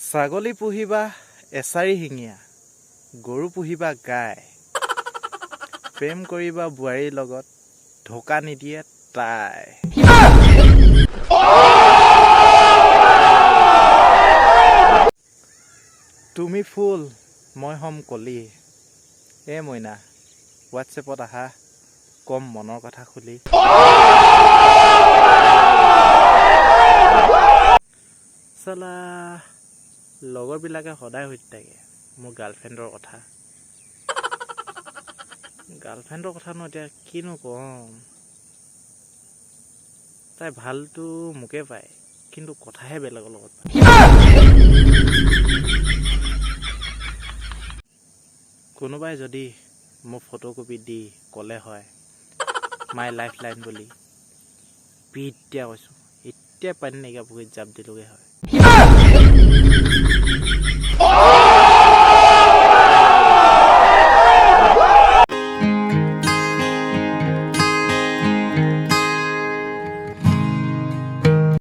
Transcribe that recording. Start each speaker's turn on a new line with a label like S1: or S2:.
S1: ছাগলী পুহিবা এচাৰি শিঙীয়া, গৰু পুহিবা গাই, প্ৰেম কৰিবা বোৱাৰীৰ লগত, ঢকা নিদিয়ে তাই। তুমি ফুল, মই হ'ম কলি। এ মইনা, হোৱাটছএপত আহা, কম মনৰ কথা খুলি। চালা, লগৰবিলাকে সদায় সুধি থাকে মোৰ গাৰ্লফ্ৰেণ্ডৰ কথা। গাৰ্লফ্ৰেণ্ডৰ কথানো এতিয়া কিনো ক'ম? তাই ভালটো মোকে পায়, কিন্তু কথাহে বেলেগৰ লগত পায়। কোনোবাই যদি মোক ফটোকপি দি ক'লে হয় my life line বুলি, এতিয়া কৈছোঁ, এতিয়া পানী নাইকিয়া পুখুৰীত জাপ দিলোগৈ হয়।